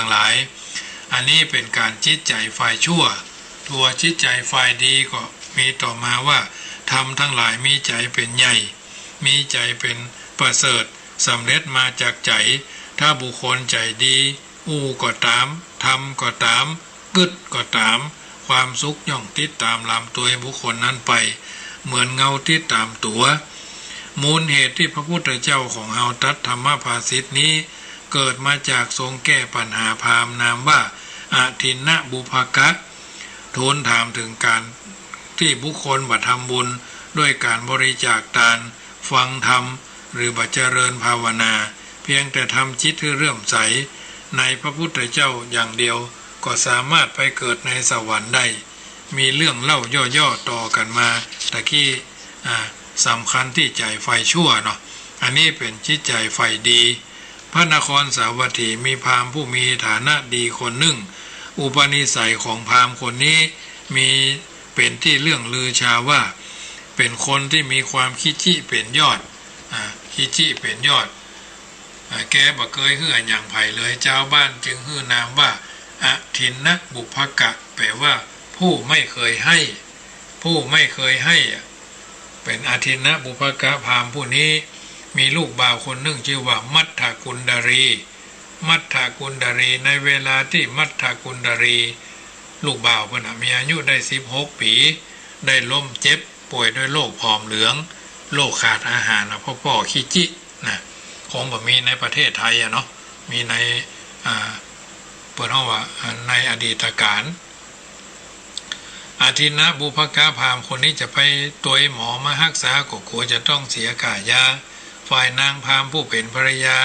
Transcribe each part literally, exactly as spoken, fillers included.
ตังหลาย อันนี้เป๋นก๋านจิตใจ๋ฝ่ายชั่ว ตั๋วจิตใจ๋ฝ่ายดีก็มีต่อมาว่า ธรรมตังหลายมีใจ๋เป๋นใหญ่ มีใจ๋เป๋นประเสริฐ สำเร็จมาจากใจ๋ ถ้าบุคคลใจ๋ดี อู้ก็ต๋าม ทำก็ต๋าม กึ๊ดก็ต๋าม ความสุขย่อมติดต๋ามลำตวยบุคคลนั้นไป เหมือนเงาติดต๋ามตั๋ว มูลเหตุตี้พระพุทธเจ้าของเฮาตรัสธรรมภาษิตนี้ เกิดมาจากทรงแก้ปัญหาพราหมณ์นามว่า อทินนบุพกะ ทูลถามเถิงก๋านตี้บุคคลบ่ทำบุญด้วยก๋านบริจาคตาน ฟังธรรม หรือบ่เจริญภาวนา เพียงแต่ทำจิตหื้อเลื่อมใสในพระพุทธเจ้าอย่างเดียว ก็สามารถไปเกิดในสวรรค์ได้ มีเรื่องเล่าย่อๆ ต่อกั๋นมาตะกี้ อ่า สำคัญตี้ใจ๋ฝ่ายชั่วเนาะ อันนี้เป๋นจิตใจ๋ฝ่ายดี พระนครสาวัตถีมีพราหมณ์ผู้มีฐานะดีคนนึ่ง อุปนิสัยของพราหมณ์คนนี้มีเป๋นตี้เลื่องลือชาว่า เป๋นคนตี้มีความขี้จี้เป๋นยอด อ่า ขี้จี้เป๋นยอด อ่า แกบ่เกยหื้ออะหยังใผเลย จาวบ้านจึงหื้อนามว่า อทินนบุพกะ แป๋ว่าผู้ไม่เคยให้ ผู้ไม่เคยให้อะ เป๋นอทินนบุพกะ พราหมณ์ผู้นี้มีลูกบ่าวคนนึ่งจื้อว่ามัทธกุณฑลี มัทธกุณฑลี ในเวลาตี้มัทธกุณฑลี ลูกบ่าวเปิ้นน่ะมีอายุได้สิบหกปี๋ ได้ล้มเจ็บป่วยด้วยโรคผอมเหลือง โรคขาดอาหารน่ะ เพราะป้อขี้จี้นะ คงบ่มีในประเทศไทยอะเนาะ มีใน อ่า เปิ้นฮ้องว่า อ่า ในอดีตกาล อทินนบุพกะ พราหมณ์คนนี้จะไปตวยหมอมาฮักษาก็กั๋วจะต้องเสียค่ายา ฝ่ายนางพราหมณ์ผู้เป๋นภรรยา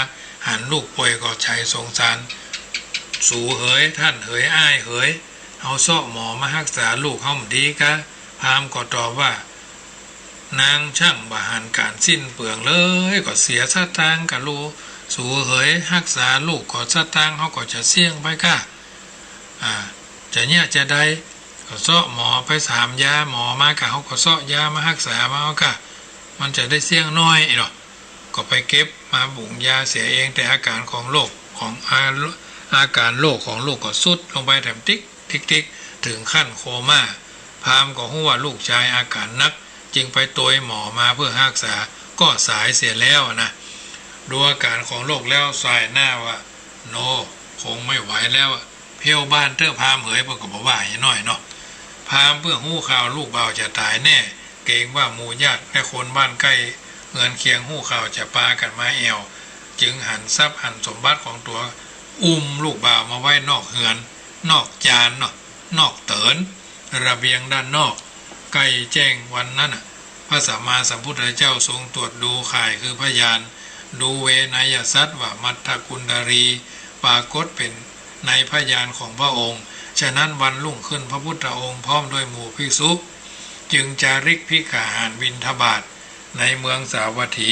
หันลูกป่วยก็ใจ๋สงสาร สูเหย ต้านเหย อ้ายเหย เฮาเซาะหมอมาฮักษาลูกเฮาบ่ดีกา พราหมณ์ก็ตอบว่า นางช่างบ่หันก๋านสิ้นเปลืองเลย ก็เสียสตางค์กาลูก สูเหย ฮักษาลูกก็สตางค์เฮาก็จะเสี้ยงไปกา อ่า จะเยียะจะใด ก็เซาะหมอไปถามยาหมอมากา เฮาก็เซาะยามาฮักษามาเอากา มันจะได้เสี้ยงน้อยเนาะ ก็ไปเก็บมาบุ๋งยาเสียเอง แต่อาก๋านของโรคของ อา อาก๋านโรคของลูกก็ทรุดลงไปแถมติ๊กติ๊กติ๊ก เถิงขั้นโคม่า พราหมณ์ก็ฮู้ว่าลูกจายอาก๋านหนัก จึงไปตวยหมอมาเปื้อฮักษา ก็สายเสียแล้วนะ ดูอาก๋านของลูกแล้วสายหน้าว่า โน คงไม่ไหวแล้วอะ เผี้ยวบ้านเต๊อะพราหมณ์เหย เปิ้นก็บ่ว่าหยังน้อยเนาะ พราหมณ์เปื้อฮู้ข่าวลูกบ่าวจะต๋ายแน่ เกรงว่าหมู่ญาติและคนบ้านใก้เฮือนเคียงฮู้ข่าวจะปากั๋นมาแอ่ว จึงหันทรัพย์หันสมบัติของตั๋ว อุ้มลูกบ่าวมาไว้นอกเฮือน นอกจานเนาะ นอกเติน ระเบียงด้านนอก ใก้แจ้งวันนั้นน่ะ พระสัมมาสัมพุทธเจ้าทรงตรวจดูข่ายคือพยาน ดูเวไนยสัตว์ว่ามัทธกุณฑลีปรากฏเป๋นในพยานของพระองค์ ฉะนั้นวันรุ่งขึ้นพระพุทธองค์พร้อมด้วยหมู่ภิกษุ จึงจาริกภิกขาหารบิณฑบาตในเมืองสาวัตถี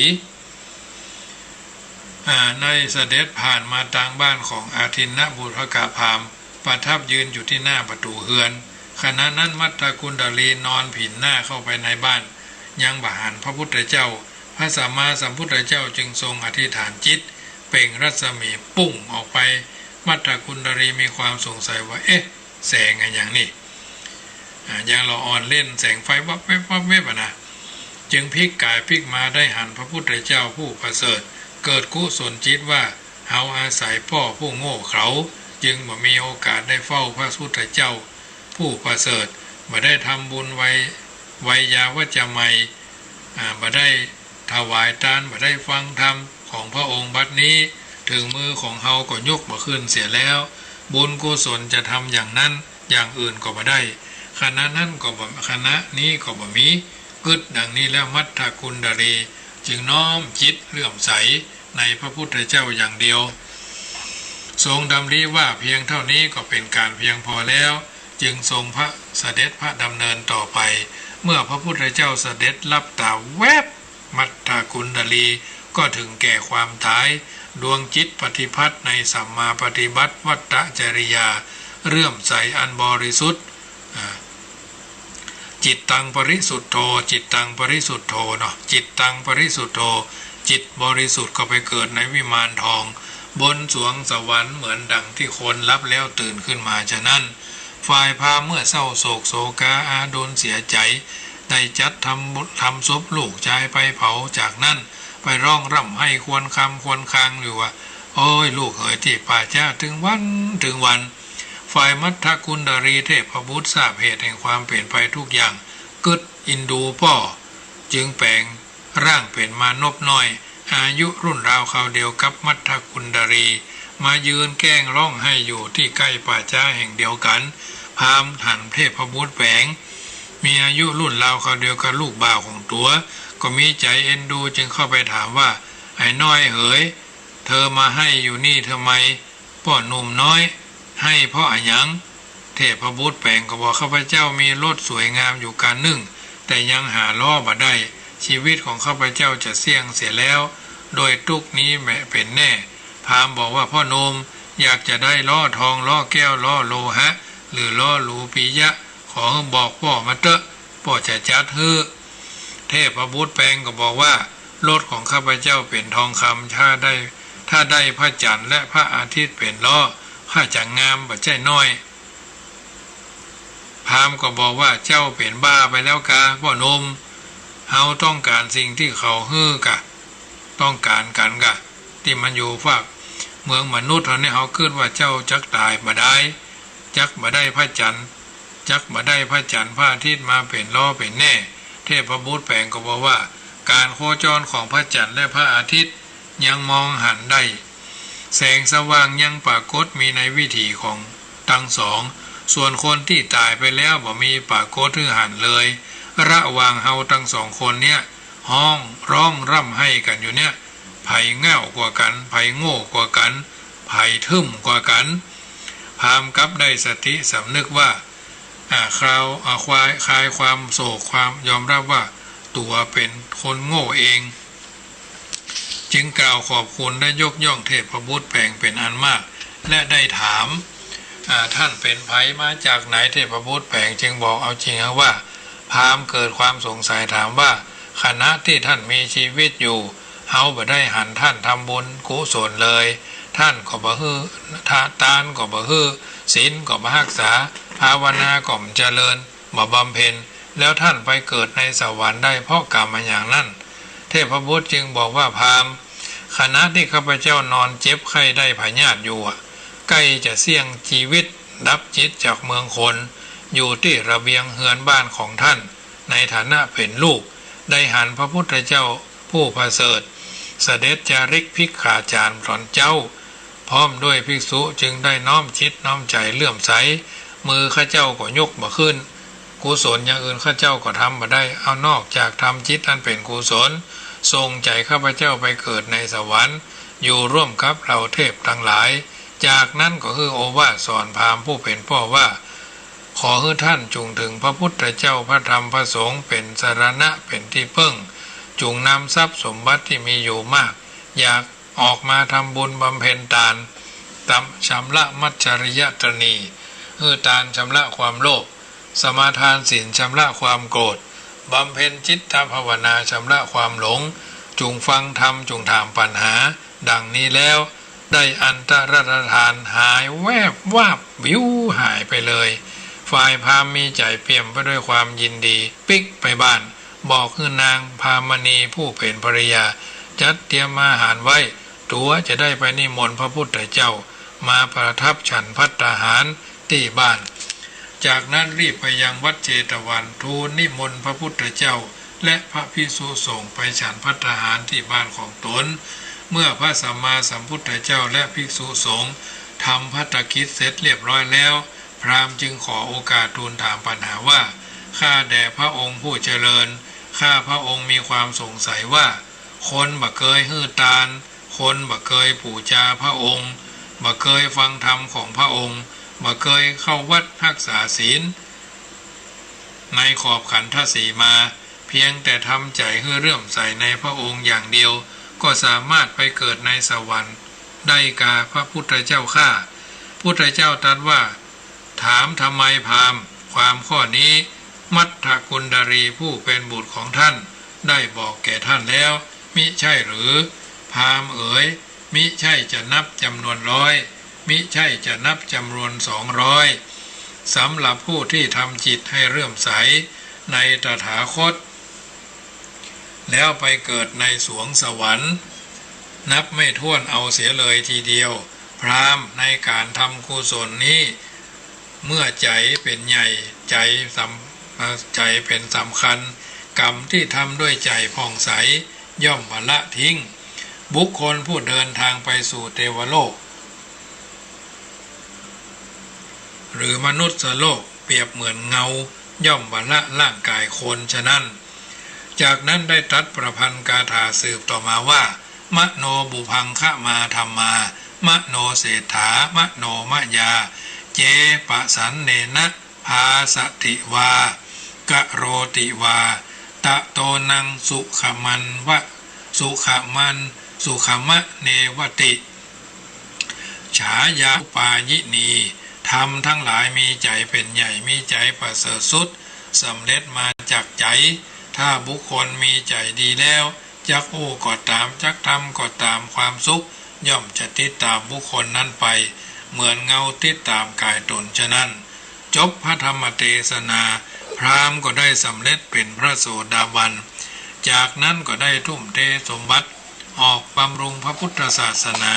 อ่า ได้เสด็จผ่านมาตางบ้านของอทินนบุพกะพราหมณ์ ประทับยืนอยู่ที่หน้าประตู๋เฮือน ขณะนั้นมัทธกุณฑลีนอนผินหน้าเข้าไปในบ้าน ยังบ่หันพระพุทธเจ้า พระสัมมาสัมพุทธเจ้าจึงทรงอธิษฐานจิต เปล่งรัศมีปุ้งออกไป มัทธกุณฑลีมีความสงสัยว่า เอ๊ะ แสงอะหยังนี่ อ่า ยังละอ่อนเล่นแสงไฟวับแวบวับแวบอะนะ จึงพลิกก๋ายพลิกมาได้หันพระพุทธเจ้าผู้ประเสริฐ เกิดกุศลจิตว่า เฮาอาศัยป้อผู้โง่เขลา จึงบ่มีโอกาสได้เฝ้าพระพุทธเจ้าผู้ประเสริฐ บ่ได้ทำบุญไว ไวยาวัจจะไมย อ่า บ่ได้ถวายตาน บ่ได้ฟังธรรมของพระองค์ บัดนี้เถิงมือของเฮาก็ยกบ่ขึ้นเสียแล้ว บุญกุศลจะทำอย่างนั้นอย่างอื่นก็บ่ได้ ขณะนั้นก็บ่ ขณะนี้ก็บ่มี กึ๊ดดังนี้แล้วมัทธกุณฑลีจึงน้อมจิตเลื่อมใสในพระพุทธเจ้าอย่างเดียว ทรงดำริว่าเพียงเท่านี้ก็เป็นการเพียงพอแล้ว จึงทรงพระเสด็จพระดำเนินต่อไป เมื่อพระพุทธเจ้าเสด็จลับต๋าแวบ มัทธกุณฑลีก็ถึงแก่ความต๋าย ดวงจิตปฏิภัทในสัมมาปฏิบัติวัตตจริยา เลื่อมใสอันบริสุทธิ์ อ่า จิตตังปริสุทโธ จิตตังปริสุทโธเนาะ จิตตังปริสุทโธ จิตบริสุทธิ์ก็ไปเกิดในวิมานทอง บนสวงสวรรค์เหมือนดังที่คนหลับแล้วตื่นขึ้นมาฉะนั้น ฝ่ายพราหมณ์เมื่อเศร้าโศกโศกาอาดูลเสียใจ๋ ได้จัดทำบุญ ทำศพลูกจายไปเผา จากนั้นไปร้องร่ำไห้ครวญครำครวญครางอยู่ว่า โอ้ย ลูกเหย ตี้ป่าจ๊าตึงวันตึงวัน ฝ่ายมัทธกุณฑรีเทพบุตรทราบเหตุแห่งความเป๋นไปทุกอย่าง กึ๊ดเอ็นดูป้อ จึงแป๋งร่างเป๋นมานพน้อย อายุรุ่นราวคราวเดียวกับมัทธกุณฑรี มายืนแก้งฮ้องไห้อยู่ตี้ใก้ป่าจ๊าแห่งเดียวกั๋น พราหมณ์หันเทพบุตรแป๋ง มีอายุรุ่นราวคราวเดียวกับลูกบ่าวของตั๋ว ก็มีใจ๋เอ็นดูจึงเข้าไปถามว่า ไอ้น้อยเหย เธอมาไห้อยู่นี่ทำไม ป้อหนุ่มน้อย ไห้เพราะอะหยัง เทพบุตรแป๋งก็บอก ข้าพเจ้ามีรถสวยงามอยู่ก๋านนึ่ง แต่ยังหาล้อบ่ได้ ชีวิตของข้าพเจ้าจะเสี้ยงเสียแล้ว ด้วยตุ๊กข์นี้แหมเป๋นแน่ พราหมณ์บอกว่า พ่อหนุ่ม อยากจะได้ล้อทอง ล้อแก้ว ล้อโลหะ หรือล้อหรูปิยะ ขอบอกป้อมาเต๊อะ ป้อจะจัดหื้อ เทพบุตรแป๋งก็บอกว่า รถของข้าพเจ้าเป๋นทองคำ ถ้าได้ ถ้าได้พระจันทร์และพระอาทิตย์เป๋นล้อ ข้าจะงามบ่ใจ้น้อย พราหมณ์ก็บอกว่า เจ้าเป๋นบ้าไปแล้วกา ป้อหนุ่ม เฮาต้องก๋านสิ่งตี้เขาหื้อกา ต้องก๋านกั๋นกา ตี้มันอยู่ฟากเมืองมนุษย์เฮานี่ เฮากึ๊ดว่าเจ้าจักต๋ายบ่ดาย จักบ่ได้พระจันทร์ จักบ่ได้พระจันทร์พระอาทิตย์มาเป๋นล้อเป๋นแน่ เทพบุตรแป๋งก็บอกว่า ก๋านโคจรของพระจันทร์และพระอาทิตย์ยังมองหันได้ แสงสว่างยังปรากฏมีในวิถีของตังสอง ส่วนคนตี้ต๋ายไปแล้วบ่มีปรากฏหื้อหันเลย ระหว่างเฮาตังสองคนเนี้ย ฮ้องร้องร่ำไห้กั๋นอยู่เนี้ย ใผง่าวกว่ากั๋น ใผโง่กว่ากั๋น ใผทึ่มกว่ากั๋น พราหมณ์กลับได้สติสำนึกว่า อ่า คราว อ่า ควาย คลายความโศก ความยอมรับว่าตั๋วเป๋นคนโง่เอง จึงกล่าวขอบคุณและยกย่องเทพบุตรแป๋งเป๋นอันมาก และได้ถาม อ่า ต้านเป๋นใผมาจากไหน เทพบุตรแป๋งจึงบอกเอาจริงว่า พราหมณ์เกิดความสงสัยถามว่า ขณะตี้ต้านมีชีวิตอยู่ เฮาบ่ได้หันต้านทำบุญกุศลเลย ต้านก็บ่หื้อ ทา- ตานก็บ่หื้อ ศีลก็บ่ฮักษา ภาวนาก็บ่เจริญ บ่บำเพ็ญ แล้วต้านไปเกิดในสวรรค์ได้เพราะกรรมอะหยังนั้น เทพบุตรจึงบอกว่า พราหมณ์ ขณะตี้ข้าพเจ้านอนเจ็บไข้ได้พยาธิอยู่อะ ใก้จะเสี้ยงจีวิต ดับจิตจากเมืองคน อยู่ตี้ระเบียงเฮือนบ้านของต้าน ในฐานะเป๋นลูก ได้หันพระพุทธเจ้าผู้ประเสริฐ เสด็จจาริกภิกขาจารย์ต๋อนเจ๊า พร้อมด้วยภิกษุ จึงได้น้อมจิตน้อมใจ๋เลื่อมใส มือข้าเจ้าก็ยกบ่ขึ้น กุศลอย่างอื่นข้าเจ้าก็ทำบ่ได้ เอานอกจากทำจิตอันเป๋นกุศล ส่งใจ๋ข้าพเจ้าไปเกิดในสวรรค์ อยู่ร่วมกับเหล่าเทพตังหลาย จากนั้นก็หื้อโอวาทสอนพราหมณ์ผู้เป๋นป้อว่า ขอหื้อต้านจุ่งถืงพระพุทธเจ้า พระธรรม พระสงฆ์ เป๋นสรณะ เป๋นตี้เปิ้ง จุ่งนำทรัพย์สมบัติตี้มีอยู่มาก อยากออกมาทำบุญบำเพ็ญตาน ตำ- ชำระมัจฉริยตรณี หื้อตานชำระความโลภ สมาทานศีลชำระความโกรธ บำเพ็ญจิตตภาวนาชำระความหลง จุ่งฟังธรรม จุ่งถามปัญหา ดังนี้แล้ว ได้อันตรธาตุหายแวบวาบวิวหายไปเลย ฝ่ายพราหมณ์มีใจ๋เปี่ยมไปด้วยความยินดี ปิ๊กไปบ้าน บอกหื้อนางพามณีผู้เป๋นภรรยา จัดเตรียมอาหารไว้ ตั๋วจะได้ไปนิมนต์พระพุทธเจ้ามาประทับฉันภัตตาหารตี้บ้าน จากนั้นรีบไปยังวัดเชตวัน ทูลนิมนต์พระพุทธเจ้า และพระภิกษุสงฆ์ไปฉันภัตตาหารตี้บ้านของตน เมื่อพระสัมมาสัมพุทธเจ้าและภิกษุสงฆ์ทำภัตตกิจเสร็จเรียบร้อยแล้ว พราหมณ์จึงขอโอกาสทูลถามปัญหาว่า ข้าแต่พระองค์ผู้เจริญ ข้าพระองค์มีความสงสัยว่า คนบ่เกยหื้อตาน คนบ่เกยปู๋จาพระองค์ บ่เกยฟังธรรมของพระองค์ บ่เกยเข้าวัดฮักษาศีล ในขอบขันธสีมา เพียงแต่ทำใจ๋หื้อเลื่อมใสในพระองค์อย่างเดียว ก็สามารถไปเกิดในสวรรค์ได้กา พระพุทธเจ้าข้า พุทธเจ้าตรัสว่า ถามทำไมพราหมณ์ ความข้อนี้ มัทธกุณฑรีผู้เป็นบุตรของท่าน ได้บอกแก่ท่านแล้ว มิใช่หรือ พราหมณ์เอ๋ย มิใช่จะนับจำนวนร้อย มิใช่จะนับจำนวนสองร้อย สำหรับผู้ที่ทำจิตให้เลื่อมใสในตถาคต แล้วไปเกิดในสวงสวรรค์ นับไม่ถ้วนเอาเสียเลยทีเดียว พราหมณ์ในการทำกุศลนี้ เมื่อใจ๋เป๋นใหญ่ ใจ๋สำ- ใจ๋เป๋นสำคัญ กรรมที่ทำด้วยใจ๋ผ่องใส ย่อมบ่ละทิ้ง บุคคลผู้เดินทางไปสู่เตวโลก หรือมนุษย์โลก เปรียบเหมือนเงา ย่อมบ่ละร่างกายคนฉะนั้น จากนั้นได้ตรัสประพันธ์คาถาสืบต่อมาว่า มโนปุพพังคะมาธัมมา มโนเศรษฐา มโนมยา เจ ปสันเนนะ ภาสติวา กโรติวา ตะโตนัง สุขมันวะ สุขมัน สุขมะเนวติ ฉายาปายินี ธรรมทั้งหลายมีใจ๋เป๋นใหญ่ มีใจ๋ประเสริฐสุด สำเร็จมาจากใจ๋ ถ้าบุคคลมีใจ๋ดีแล้ว จักอู้ก็ต๋าม จักทำก็ต๋าม ความสุขย่อมจะติดต๋ามบุคคลนั้นไป เหมือนเงาติดต๋ามกายตนฉะนั้น จบพระธรรมเตสนา พราหมณ์ก็ได้สำเร็จเป๋นพระโสดาบัน จากนั้นก็ได้ทุ่มเทสมบัติ ออกบำรุงพระพุทธศาสนา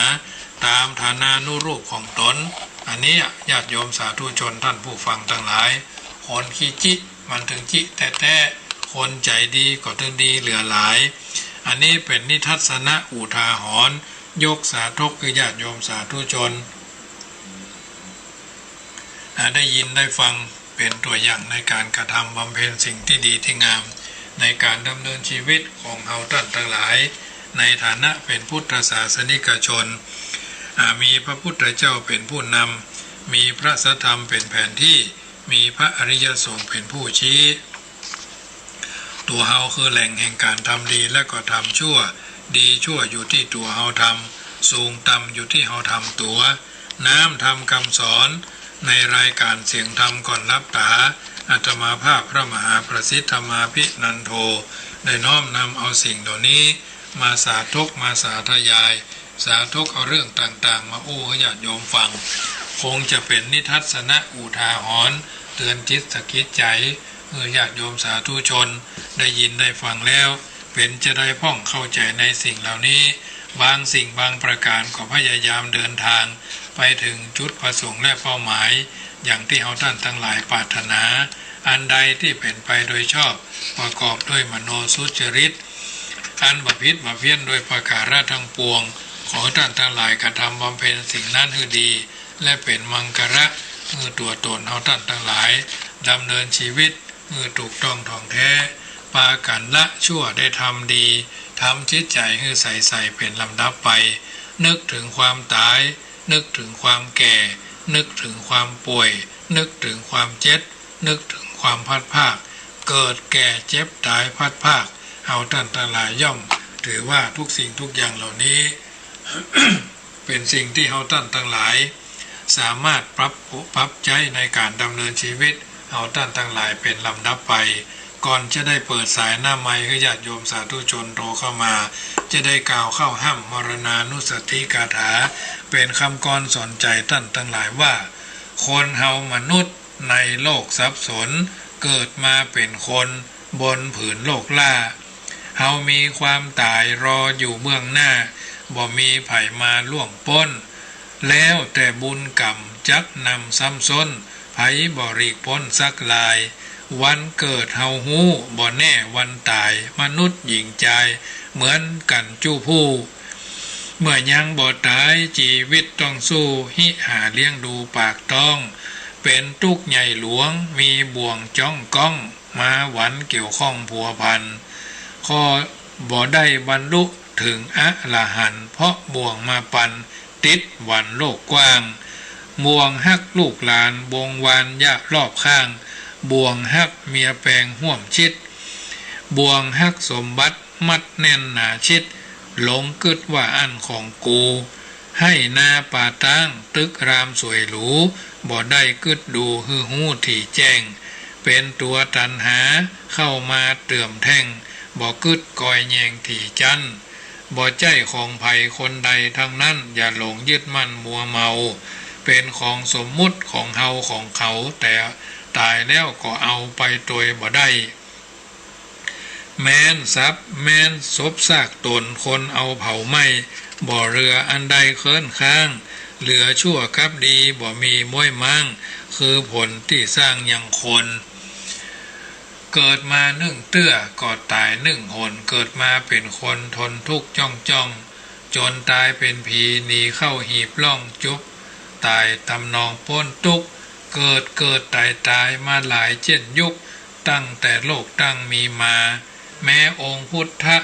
ต๋ามฐานานุรูปของตน อันนี้ญาติโยมสาธุชนท่านผู้ฟังทั้งหลาย คนขี้จิ มันถึงจิแต๊ๆ คนใจ๋ดีก็ถึงดีเหลือหลาย อันนี้เป๋นนิทัศนะอุทาหรณ์ ยกสาธกคือญาติโยมสาธุชน อ่า ได้ยินได้ฟังเป๋นตั๋วอย่างในก๋านกระทำบำเพ็ญสิ่งตี้ดีตี้งาม ในก๋านดำเนินชีวิตของเฮาต้านตังหลาย ในฐานะเป๋นพุทธศาสนิกชน อ่า มีพระพุทธเจ้าเป๋นผู้นำ มีพระสัทธรรมเป๋นแผนตี้ มีพระอริยสงฆ์เป๋นผู้ชี้ ตั๋วเฮาคือแหล่งแห่งก๋านทำดีและก็ทำชั่ว ดีชั่วอยู่ตี้ตั๋วเฮาทำ สูงต่ำอยู่ตี้เฮาทำตั๋ว น้ำธรรมคำสอนในรายก๋านเสียงธรรมก่อนหลับต๋า อาตมาภาพพระมหาประสิทธมาภินันโท ได้น้อมนำเอาสิ่งเหล่านี้มาสาธก มาสาธยาย สาธกเอาเรื่องต่างๆ มาอู้หื้อญาติโยมฟัง คงจะเป๋นนิทัศนะอุทาหรณ์ เตือนจิตสะกิดใจ๋ หื้อญาติโยมสาธุชนได้ยินได้ฟังแล้ว เป๋นจะได้พ่องเข้าใจ๋ในสิ่งเหล่านี้ บางสิ่งบางประก๋านก็พยายามเดินทางไปถึงจุดประสงค์และเป้าหมาย อย่างตี้เฮาต้านตังหลายปรารถนา อันใดตี้เป๋นไปโดยชอบ ประกอบด้วยมโนสุจริต อันบ่ผิดบ่เพี้ยนโดยประก๋าระตังปวง ขอต้านตังหลายกระทำบำเพ็ญสิ่งนั้นหื้อดี และเป๋นมังคละหื้อตั๋วตนเฮาต้านตังหลาย ดำเนินชีวิตหื้อถูกต้องถ่องแท้ ปากั๋นละชั่วได้ทำดี ทำจิตใจ๋หื้อใสๆ เป๋นลำดับไป นึกถึงความต๋าย นึกถึงความแก่ นึกถึงความป่วย นึกถึงความเจ็บ นึกถึงความพลัดพราก เกิดแก่เจ็บต๋ายพลัดพราก เฮาต้านตังหลายย่อมถือว่าทุกสิ่งทุกอย่างเหล่านี้ เป๋นสิ่งตี้เฮาต้านตังหลาย สามารถปรับ ปรับใจ๊ในก๋านดำเนินชีวิตเฮาต้านตังหลายเป๋นลำดับไป ก่อนจะได้เปิดสายหน้าไมค์หื้อญาติโยมสาธุชนโทรเข้ามา จะได้กล่าวเข้าฮ่ำมรณานุสติคาถา เป๋นกำกรสอนใจ๋ต้านตังหลายว่า คนเฮามนุษย์ในโลกสับสน เกิดมาเป๋นคนบนผืนโลกล้า เฮามีความต๋ายรออยู่เบื้องหน้า บ่มีใผมาล่วงป๊น แล้วแต่บุญกรรมจักนำซ้ำซ้น ใผบ่หลีกป๊นสักราย วันเกิดเฮาฮู้ บ่แน่วันต๋าย มนุษย์หญิงจายเหมือนกั๋นจุผู้ เมื่อยังบ่ต๋ายจีวิตต้องสู้ หิหาเลี้ยงดูปากต๊อง เป๋นตุ๊กข์ใหญ่หลวง มีบ่วงจ๊องก๊อง มาหวันเกี่ยวข้องพัวพัน ข้อบ่ได้บรรลุเถิงอรหันต์ เพราะบ่วงมาปัน ติดหวันโลกกว้าง บ่วงฮักลูกหลานวงวานยะรอบข้าง บ่วงฮักเมียแปงฮ่วมชิด บ่วงฮักสมบัติมัดแน่นหนาชิด หลงกึ๊ดว่าอั้นของกู ไฮ่นาป่าต๊างตึกรามสวยหรู บ่ได้กึ๊ดดูหื้อฮู้ถี่แจ้ง เป๋นตั๋วตัณหาเข้ามาเติมแต่ง บ่กึ๊ดกอยแยงถี่จั้น บ่ใจ้ของใผคนใดทั้งนั้น อย่าหลงยึดมั่นมัวเมา เป๋นของสมมุติของเฮาของเขา แต่ต๋ายแล้วก็เอาไปตวยบ่ได้ แม้นศพ แม้นศพซากต๋น คนเอาเผาไหม้ บ่เหลืออันใดเคิ้นค้าง เหลือชั่วกับดี บ่มีม้วยม้าง คือผลตี้สร้างยังคน เกิดมานึ่งเตื้อ ก็ต๋ายนึ่งหน เกิดมาเป๋นคนทนทุกข์จ้องจ้อง จ๋นต๋ายเป๋นผี หนีเข้าหีบล่อง จุบต๋ายต๋ำนองป๊นตุ๊กข์ เกิดเกิดต๋ายต๋าย มาหลายเจ๊นยุค ตั้งแต่โลกตั้งมีมา แม้องค์พุทธะ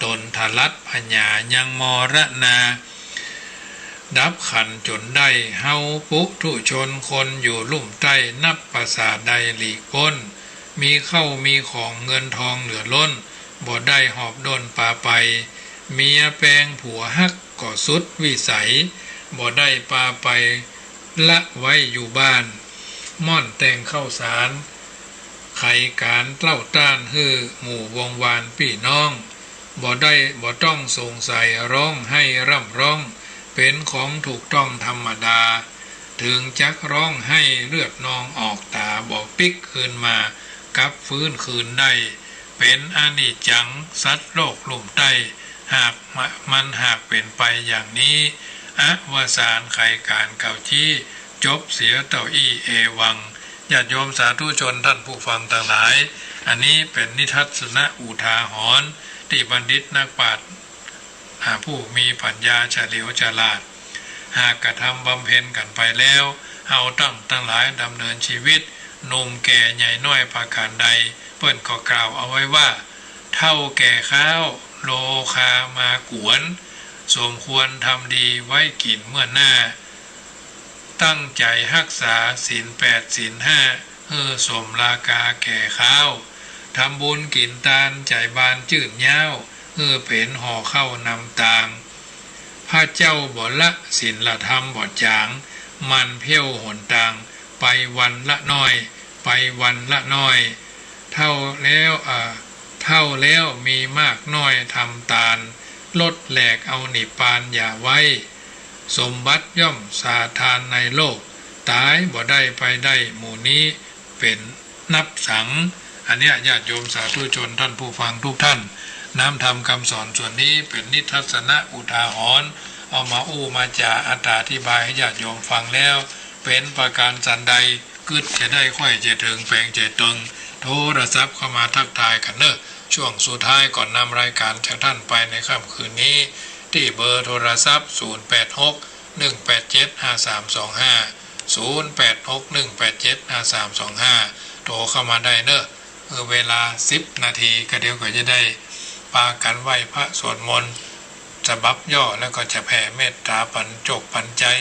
ต๋นทะลัดผญา ยังมรณา ดับขันธ์จ๋นได้ เฮาปุถุชนคนอยู่ลุ่มใต้ นับประสาใดหลีกป๊น มีเข้ามีของเงินทองเหลือล้น บ่ได้หอบด้นปาไป เมียแปงผัวฮักก็สุดวิสัย บ่ได้ปาไปละไว้อยู่บ้าน ม่อนแต่งข้าวสาร ไขก๋านเต้าต้านหื้อหมู่วงวานปี้น้อง บ่ได้ บ่ต้องสงสัย ฮ้องไห้ร่ำร้อง เป๋นของถูกต้องธรรมดา ถึงจักฮ้องไห้เลือดนองออกต๋า บ่ปิ๊กคืนมา กลับฟื้นคืนได้ เป๋นอนิจจัง สัตว์โลกลุ่มใต้ หากมะ มันหากเป๋นไปอย่างนี้ อวสานไขก๋านเก่าจี้ จบเสียเต้าอี้ เอวัง ญาติโยมสาธุชนท่านผู้ฟังตังหลาย อันนี้เป๋นนิทัศนะอุทาหรณ์ ตี้บัณฑิตนักปราชญ์ อ่า ผู้มีปัญญาเฉลียวฉลาด หากกระทำบำเพ็ญกั๋นไปแล้ว เฮาต้านตังหลายดำเนินชีวิต หนุ่มแก่ใหญ่น้อยประก๋านใด เปิ้นก็กล่าวเอาไว้ว่า เฒ่าแก่คร้าว โลคามากวน สมควรทำดีไว้กิ๋นเมื่อหน้า ตั้งใจ๋ฮักษาศีลแปดศีลห้า หื้อสมราคาแก่คร้าว ทำบุญกิ๋นตานใจ๋บานจื้นย้าว หื้อเป๋นห่อข้าวนำตาง พระเจ้าบ่ละศีลธรรมบ่จ๋าง หมั่นเพี้ยวหนตาง ไปวันละน้อย ไปวันละน้อย เฒ่าแล้ว อ่า เฒ่าแล้วมีมากน้อยทำตาน ลดแหลกเอานิพพานอย่าไว้ สมบัติย่อมสาทานในโลก ต๋ายบ่ได้ไปได้หมู่นี้เป๋นนับสัง อันเนี้ยญาติโยมสาธุชนท่านผู้ฟังทุกท่าน น้ำธรรมคำสอนส่วนนี้เป๋นนิทัศนะอุทาหรณ์ เอามาอู้มาจ๋าอธิบายหื้อญาติโยมฟังแล้ว เป๋นประก๋านสันใด กึ๊ดจะได้ใค่จะเถิงแป๋งจะเติง โทรศัพท์เข้ามาทักทายกั๋นเน่อ ช่วงสุดท้ายก่อนนำรายก๋านจากท่านไปในค่ำคืนนี้ ตี้เบอร์โทรศัพท์ ศูนย์แปดหก หนึ่งแปดเจ็ด ห้าสามสองห้า ศูนย์แปดหก หนึ่งแปดเจ็ด ห้าสามสองห้า โทรเข้ามาได้เน่อ เออ เวลาสิบนาที ก็เดี๋ยวก็จะได้ปากั๋นไหว้พระสวดมนต์ฉบับย่อ แล้วก็จะแผ่เมตต๋าปั๋นโจคปั๋นใจ๋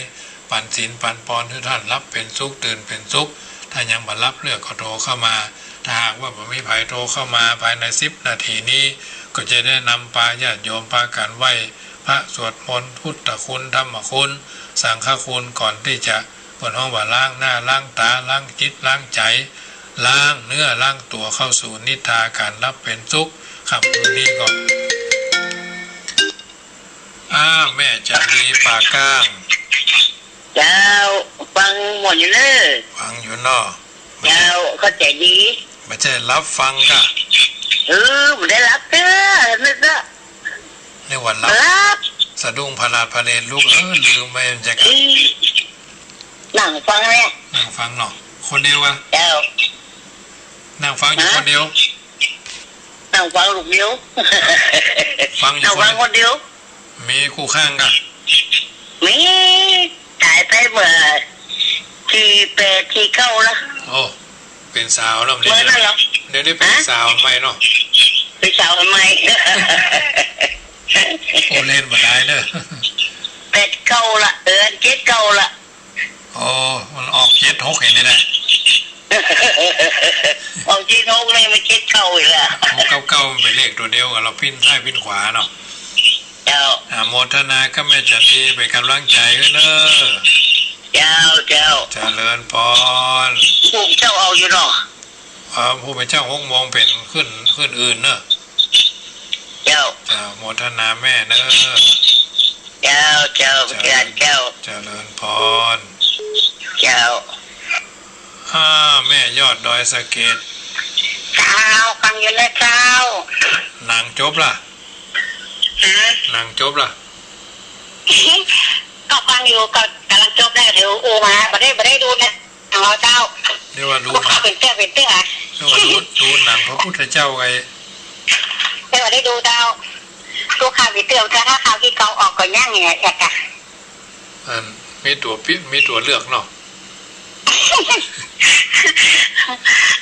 ปั๋นศีลปั๋นปอนหื้อท่านหลับเป๋นสุขตื่นเป๋นสุข ถ้ายังบ่หลับเลือกก็โทรเข้ามา ถ้าหากว่าบ่มีใผโทรเข้ามาภายในสิบนาทีนี้ ก็จะได้นำปาญาติโยมปากั๋นไหว้พระสวดมนต์พุทธคุณธรรมคุณสังฆคุณก่อนตี้จะ เปิ้นฮ้องว่าล้างหน้าล้างต๋าล้างจิตล้างใจ๋ ล้างเนื้อล้างตั๋วเข้าสู่นิทราก๋านหลับเป๋นสุข ค่ำคืนนี้ก็ อ้า แม่จันดีป่าก้าง เจ้า ฟังหมดอยู่เน่อ ฟังอยู่เนาะ เจ้า เข้าใจ๋ดี บ่ใจ้หลับฟังก่ะ เออ บ่ได้หลับเตื้อ นึกว่า นึกว่าหลับ หลับ สะดุ้งผะลาดผะเลนลุก เออ ลืมไป มันจะ อี นั่งฟังเนี่ย นั่งฟังเนาะ คนเดียวอะ เจ้า นั่งฟังอยู่ ฮะ คนเดียว นั่งฟังลูกเดียว ฟังอยู่ นั่งฟังคนเดียว คนเดียว มีคู่ข้างก่ะ มี ต๋ายไปเมื่อตี้แปดตี้เก้าละ โอ้ เป๋นสาวแล้ว เดี๋ยวนี้ เมื่อนั้นเหรอ เดี๋ยวนี้เป๋น ฮะ สาวใหม่เนาะ เป๋นสาวใหม่ โอ้ เล่นบ่ได้เน่อ แปดเก้าละ เออ เจ็ดเก้าละ โอ้ มันออกเจ็ดหกเห็นไหมนะ ออกเจ็ดหกเลย มันเจ็ดเก้าอีกละ หกกับเก้ามันเป๋นเลขตั๋วเดียวกั๋น เฮาปิ้นซ้ายปิ้นขวาเนาะ เจ้า อ่า โมทนากับแม่จันดี เป๋นก๋ำลังใจ๋หื้อเน่อ เจ้า เจ้า เจริญปอน ผู้เจ้าเอาอยู่เนาะ อ่า ผู้เป๋นเจ้าหกโมงเป๋นขึ้น ขึ้นอื่นเน่อ เจ้า เจ้า โมทนาแม่เน้อ เจ้า เจ้า เจ้า เจริญ เจ้า เจริญพร เจ้า อ่า แม่ยอดดอยสะเก็ด เจ้า ฟังอยู่นะเจ้า หนังจบละ ฮะ หนังจบละ ก็ฟังอยู่ ก็ก่ำลังจบแล้ว เดี๋ยวอู้มา บ่ได้ บ่ได้ดูนะ อ๋อ เจ้า เดี๋ยวว่าดู ดูข่าว นะ เป๋นเตื้อ เป๋นเตื้อ เดี๋ยวว่าดู ดูหนังพระพุทธเจ้าไง เดี๋ยวว่าได้ดูเจ้า ดูข่าวเป๋นเตื้อ ถ้าข่าวตี้เก่าออกก็ยังเนี่ย อยากจะ อัน มีตั๋วปิ๊บ มีตั๋วเลือกเนาะ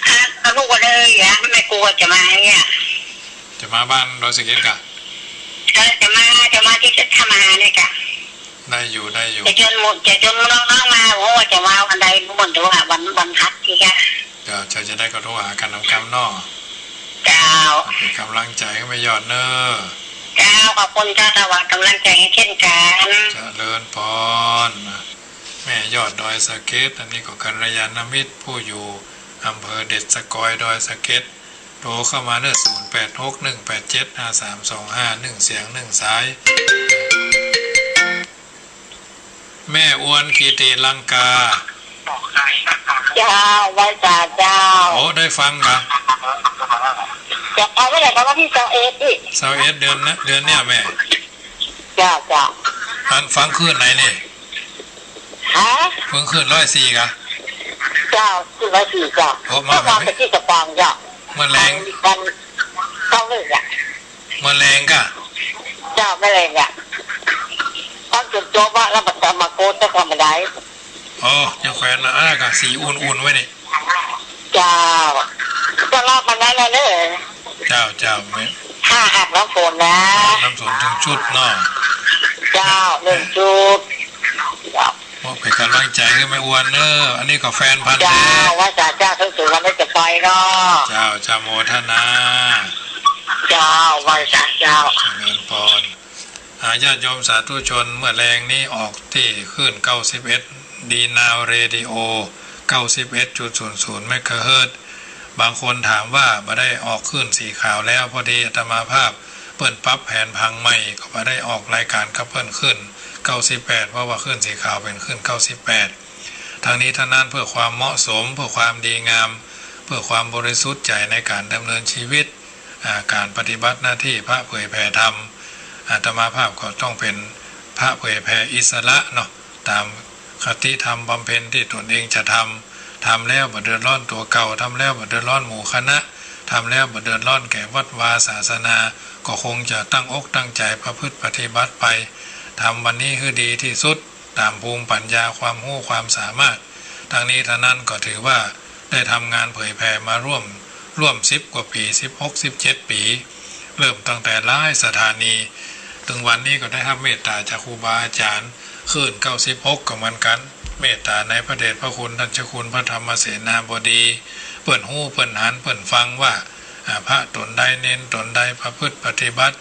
อ่ะ เอาลูกมาเลยอ่ะ แม่ครูจะมาเนี่ย จะมาบ้านดอยสะเก็ดกะ เออ จะมา จะมาตี้ท่ามาเนี่ยกะ ได้อยู่ ได้อยู่ จะจวนหมู่ จะจวนหมู่น้องๆ มา โอ้ จะมาวันใดบ่ฮู้ แต่ว่าวัน วันพักตี้กะ เจ้า เจ้า จะได้ก็โทรหากั๋นนำกำเนาะ เจ้า เป๋นก๋ำลังใจ๋หื้อแม่ยอดเน้อ เจ้า ขอบคุณเจ้า ถวายก๋ำลังใจ๋หื้อเช่นกั๋น เจริญพร แม่ยอดดอยสะเก็ด อันนี้ก็กัลยาณมิตรผู้อยู่อำเภอเด็ดสะกอย ดอยสะเก็ด โทรเข้ามาเน้อ ศูนย์แปดหก หนึ่งแปดเจ็ด ห้าสามสองห้า นึ่งเสียงนึ่งสาย แม่อวนกิติลังกา เจ้า ไหว้สาเจ้า โอ้ ได้ฟังกะ จะเอาเมื่อไหร่กะ วันตี้ซาวเอ็ดนี่ ซาวเอ็ด เดือนนะ เดือนเนี่ยแม่ เจ้า เจ้า อันฟังคลื่นไหนนี่ ฮะ ฟังคลื่นร้อยสี่กะ เจ้า คลื่นร้อยสี่เจ้า โอ้ มา ก็มา แบบนี้ ไปตี้กะปางเจ้า เมื่อแลง วัน วันเก้าเลยอ่ะ เมื่อแลงกะ เจ้า เมื่อแลงอ่ะ ฟังจ๋นจบอ่ะ แล้วมันจะมาโกดจะทำอะไร อ๋อ ยังแขวนนะ อ่ากะ สีอุ่นๆ ไว้นี่ เจ้า จะรอบมันได้แล้วเน้อ เจ้า เจ้า แม่ ถ้าหากน้ำฝนนะ น้ำฝนนึ่งจุดเนาะ เจ้า นึ่งจุด เจ้า โอ้ เป๋นก๋ำลังใจ๋หื้อแม่อวนเน้อ อันนี้ก็แฟนพันธุ์แท้ เจ้า ไหว้สาเจ้า ถึงวันนี้จะไปเนาะ เจ้า เจ้า โมทนา เจ้า ไหว้สาเจ้า เจริญพร อ่า ญาติโยมสาธุชน เมื่อแลงนี้ออกตี้คลื่นเก้าสิบเอ็ด ดีนาวเรดิโอ เก้าสิบเอ็ดจุดศูนย์ศูนย์ เมกะเฮิรตซ์ บางคนถามว่าบ่ได้ออกคลื่นสีขาวแล้ว พอดีอาตมาภาพเปิ้นปรับแผนผังใหม่ ก็บ่ได้ออกรายก๋านกับเปิ้นคลื่นเก้าสิบแปด เพราะว่าคลื่นสีขาวเป๋นคลื่นเก้าสิบแปด ทั้งนี้ทั้งนั้นเพื่อความเหมาะสม เพื่อความดีงาม เพื่อความบริสุทธิ์ใจ๋ในก๋านดำเนินชีวิต อ่า ก๋านปฏิบัติหน้าตี้พระเผยแผ่ธรรม อาตมาภาพก็ต้องเป๋นพระเผยแผ่อิสระเนาะ ต๋ามคติธรรมบำเพ็ญตี้ตนเองจะทำ ทำแล้วบ่เดือดร้อนตั๋วเก่า ทำแล้วบ่เดือดร้อนหมู่คณะ ทำแล้วบ่เดือดร้อนแก่วัดวาศาสนา ก็คงจะตั้งอกตั้งใจ๋ประพฤติปฏิบัติไป ทำวันนี้หื้อดีตี้สุด ต๋ามภูมิปัญญาความฮู้ความสามารถ ทั้งนี้ทั้งนั้นก็ถือว่าได้ทำงานเผยแผ่มาร่วม ร่วมสิบกว่าปี๋ สิบหก สิบเจ็ดปี๋ เริ่มตั้งแต่หลายสถานี เถิงวันนี้ก็ได้ฮับเมตต๋าจากครูบาอาจ๋ารย์ คลื่นเก้าสิบหก ก็เหมือนกั๋น เมตต๋าในพระเดชพระคุณต้านเจ้าคุณพระธรรมเสนาบดี เปิ้นฮู้เปิ้นหันเปิ้นฟังว่า อ่า พระต๋นใดเณรต๋นใดประพฤติปฏิบัติ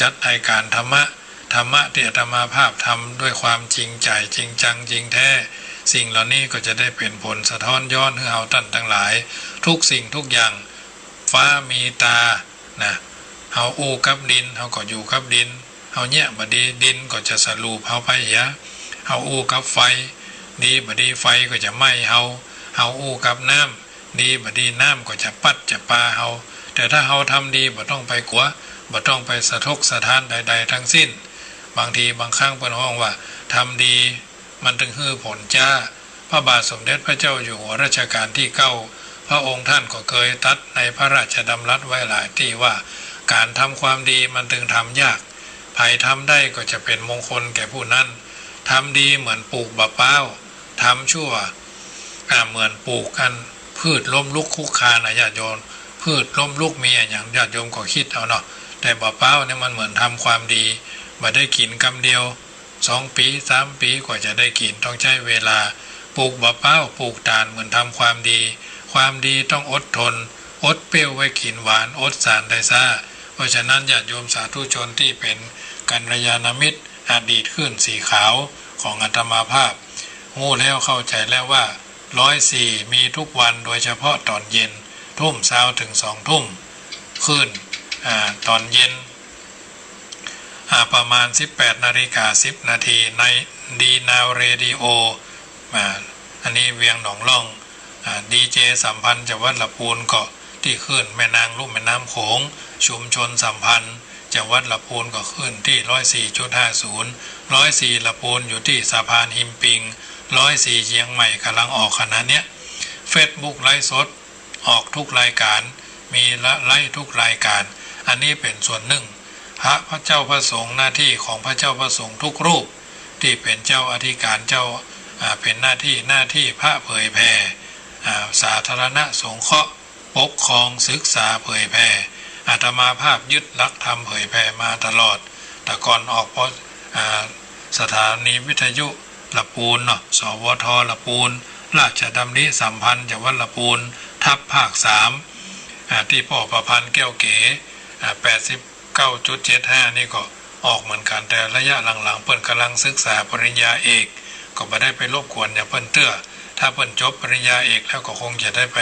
จัดรายก๋านธรรมะ ธรรมะตี้อาตมาภาพทำด้วยความจริงใจ๋ จริงจัง จริงแท้ สิ่งเหล่านี้ก็จะได้เป๋นผลสะท้อนย้อนหื้อเฮาต้านตังหลาย ทุกสิ่งทุกอย่าง ฟ้ามีต๋า นะ เฮาอู้กับดิน เฮาก็อยู่กับดิน เฮาเยียะบ่ดี ดินก็จะสะหลูบเฮาไปเหีย เฮาอู้กับไฟ ดีบ่ดี ไฟก็จะไหม้เฮา เฮาอู้กับน้ำ ดีบ่ดี น้ำก็จะปั๊ดจะปาเฮา แต่ถ้าเฮาทำดี บ่ต้องไปกั๋ว บ่ต้องไปสะทกสะท้านใดๆ ทั้งสิ้น บางทีบางครั้งเปิ้นฮ้องว่า ทำดีมันตึงหื้อผลจ๊า พระบาทสมเด็จพระเจ้าอยู่หัวรัชกาลตี้เก้า พระองค์ท่านก็เกยตรัสในพระราชดำรัสไว้หลายตี้ว่า ก๋านทำความดีมันตึงทำยาก ใผทำได้ก็จะเป๋นมงคลแก่ผู้นั้น ทำดีเหมือนปลูกบ่าป๊าว ทำชั่ว อ่า เหมือนปลูกอันพืชล้มลุกคลุกคลานนะญาติโยม พืชล้มลุกมีอะหยังญาติโยมก็คิดเอาเนาะ แต่บ่าป๊าวเนี่ยมันเหมือนทำความดี บ่ได้กิ๋นกำเดียว สองปี๋ สามปี๋ กว่าจะได้กิ๋น ต้องใจ๊เวลา ปลูกบ่าป๊าว ปลูกต๋าล เหมือนทำความดี ความดีต้องอดทน อดเปรี้ยวไว้กิ๋นหวาน อดสารได้ซ้า เพราะฉะนั้นญาติโยมสาธุชนตี้เป๋นกัลยาณมิตร อดีตคลื่นสีขาวของอาตมาภาพ ฮู้แล้วเข้าใจ๋แล้วว่า ร้อยสี่ มีทุกวัน โดยเฉพาะต๋อนเย็น ทุ่มซาวเถิงสองทุ่ม คลื่น อ่า ต๋อนเย็น อ่า ประมาณ สิบแปดนาฬิกาสิบนาที ในดีนาวเรดิโอ อ่า อันนี้เวียงหนองล่อง อ่า ดีเจสัมพันธ์จังหวัดละปูน ก็ตี้คลื่นแม่นางลุ่มแม่น้ำโขง ชุมชนสัมพันธ์จังหวัดละปูน ก็คลื่นตี้ ร้อยสี่จุดห้าศูนย์ ร้อยสี่ละปูน อยู่ตี้สะพานหิมปิง ร้อยสี่เจียงใหม่ก่ำลังออกขณะเนี้ย เฟซบุ๊กไลฟ์สด ออกทุกรายก๋าน มีละไลฟ์ทุกรายก๋าน อันนี้เป๋นส่วนนึ่ง พระ พระเจ้าพระสงฆ์ หน้าตี้ของพระเจ้าพระสงฆ์ทุกรูป ตี้เป๋นเจ้าอธิก๋านเจ้า อ่า เป๋นหน้าตี้ หน้าตี้พระเผยแผ่ อ่า สาธารณสงเคราะห์ ปกครอง ศึกษา เผยแผ่ อาตมาภาพยึดหลักธรรมเผยแผ่มาตลอด แต่ก่อนออก ป- อ่า สถานีวิทยุละปูนเนาะ สวท ละปูน ราชดำริสัมพันธ์จังหวัดละปูน ทับภาคสาม อ่า ตี้ป้อประพันธ์แก้วเก๋ อ่า แปดสิบเก้าจุดเจ็ดห้า นี่ก็ออกเหมือนกั๋น แต่ระยะหลังๆ เปิ้นก่ำลังศึกษาปริญญาเอก ก็บ่ได้ไปรบกวนหยังเปิ้นเตื้อ ถ้าเปิ้นจบปริญญาเอกแล้วก็คงจะได้ไป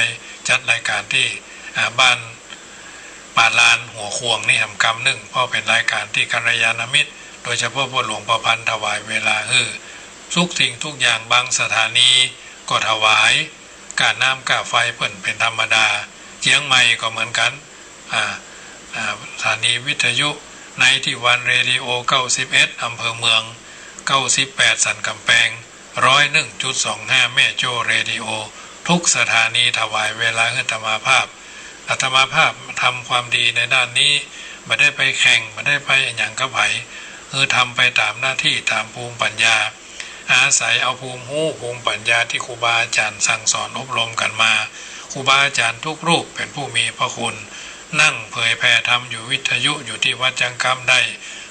จัดรายก๋านตี้ อ่า บ้าน ป่าลานหัวข่วงนี่แหมกำนึ่ง เพราะเป๋นรายก๋านตี้กัลยาณมิตร โดยเฉพาะพ่อหลวงประพันธ์ถวายเวลาหื้อ ทุกสิ่งทุกอย่าง บางสถานีก็ถวาย ก้าน้ำก้าไฟเปิ้นเป๋นธรรมดา เจียงใหม่ก็เหมือนกั๋น อ่า อ่า สถานีวิทยุ ไนตี้วันเรดิโอ เก้าสิบเอ็ด อำเภอเมือง เก้าสิบแปด สันก๋ำแปง ร้อยหนึ่งจุดสองห้า แม่โจ้เรดิโอ ทุกสถานีถวายเวลาหื้ออาตมาภาพ อาตมาภาพทำความดีในด้านนี้ บ่ได้ไปแข่ง บ่ได้ไปหยังกับใผ คือทำไปต๋ามหน้าตี้ ต๋ามภูมิปัญญา อาศัยเอาภูมิฮู้ ภูมิปัญญาตี้ครูบาอาจ๋ารย์สั่งสอนอบรมกั๋นมา ครูบาอาจ๋ารย์ทุกรูปเป๋นผู้มีพระคุณ นั่งเผยแผ่ธรรมอยู่วิทยุอยู่ตี้วัดจังกำได้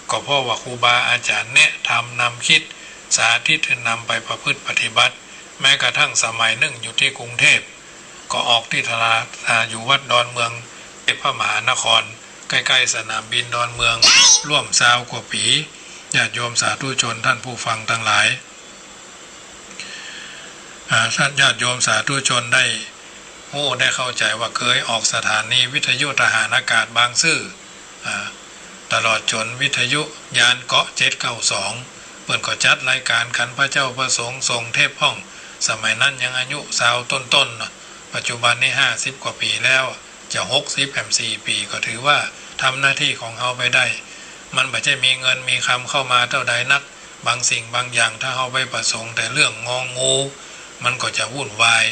ก็เพราะว่าครูบาอาจ๋ารย์แนะธรรมนำคิด สาธิตหื้อนำไปประพฤติปฏิบัติ แม้กระทั่งสมัยนึ่งอยู่ตี้กรุงเทพฯ ก็ออกตี้ตลาด อ่า อยู่วัดดอนเมือง เทพมหานคร ใก้ๆ สนามบินดอนเมือง ร่วมซาวกว่าปี๋ ญาติโยมสาธุชนท่านผู้ฟังตังหลาย อ่า ท่านญาติโยมสาธุชนได้ฮู้ได้เข้าใจ๋ว่าเกยออกสถานีวิทยุทหารอากาศบางซื่อ อ่า ตลอดจ๋นวิทยุยานเกาะ เจ็ดเก้าสอง เปิ้นก็จัดรายก๋านกั๋น พระเจ้าพระสงฆ์ส่งเทปพ่อง สมัยนั้นยังอายุซาวต้นๆ เนาะ ปัจจุบันนี้ห้าสิบกว่าปี๋แล้ว จะหกสิบแหมสี่ปี๋ ก็ถือว่าทำหน้าตี้ของเฮาไปได้ มันบ่ใจ้มีเงินมีคำเข้ามาเต้าใดนัก บางสิ่งบางอย่างถ้าเฮาไปประสงค์แต่เรื่องงองู มันก็จะวุ่นวาย